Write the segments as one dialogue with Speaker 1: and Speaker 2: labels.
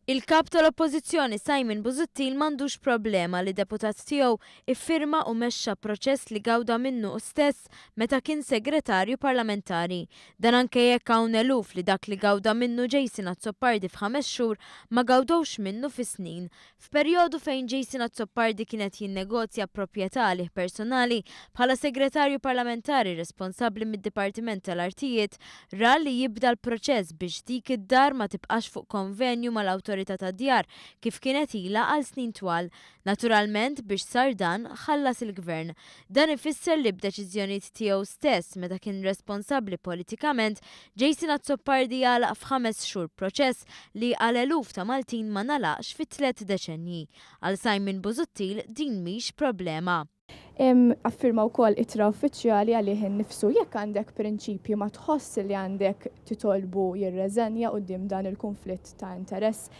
Speaker 1: Il-Kap tal-Oppożizzjoni Simon Busuttil m'għandux problema li deputat tiegħu iffirma u mexxa proċess li gawda minnu hu stess meta kien segretarju parlamentari. Dan anke jekk hawn eluf li dak li gawda minnu Jason Azzopardi f'ħames xhur ma gawdewx minnu fi snin. F'perjodu fejn Jason Azzopardi kien qed jinnegozja proprjetà għalih personali, bħala Segretarju Parlamentari responsabbli mid-Dipartiment tal-Artijiet, ra li jibda l-proċess biex dik id-dar ma tibqax fuq konvenju mal-Awtorità tad-Djar kif kienet ilha għal snin twal. Naturalment, biex sar dan, ħallas il-Gvern. Dan ifisser li b'deċiżjonijiet tiegħu stess meta kien responsabbli politikament, Jason Azzopardi għalaq f'ħames xhur proċess li għal eluf ta' Maltin ma ngħalaqx fi tlett deċennji. Għal Simon Busuttil din mhix problema.
Speaker 2: Affirma wkoll ittra uffiċjali għalih innifsu. Jekk għandek prinċipji ma tħoss li għandek titolbu jirreżenja quddiem dan il-kunflitt ta' interess?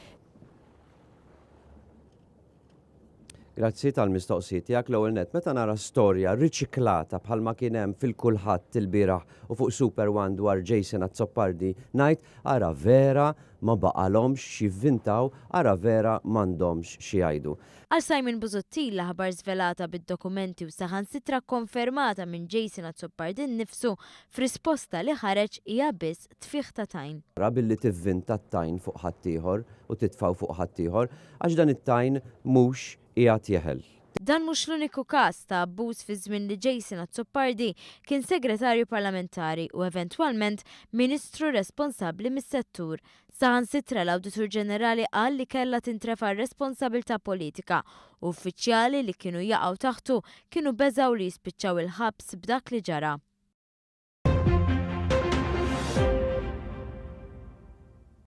Speaker 3: Grazzi tal-mistoqsijiet tiegħek. L-ewwel nett, meta nara storja riċiklata bħalma kien hemm fil-Kulħadd ilbieraħ u fuq Super One dwar Jason Azzopardi, ngħid ara vera ma baqalhomx x'jivvintaw, ara vera m'għandhomx xi jgħidu.
Speaker 1: Għal Simon Busuttil, l-aħbar żvelata bid-dokumenti u saħansitra kkonfermata minn Jason Azzopardi nnifsu f'risposta li ħareġ hija biss tfigħ ta' tajn.
Speaker 3: Ara billi tivvinta t-tajn fuq ħaddieħor u titfgħu fuq ħaddieħor, għax dan it-tajn mhux qiegħed jeħel.
Speaker 1: Dan mhux l-uniku każ ta' abbuż fi żmien li Jason Azzopardi kien Segretarju Parlamentari u eventwalment Ministru responsabbli mis-settur. Saħansitra l-Awditur Ġenerali qal li kellha tintrefa' r-responsabilità politika u uffiċjali li kienu jaqgħu taħtu kienu beżgħu li jispiċċaw il-ħabs b'dak li ġara.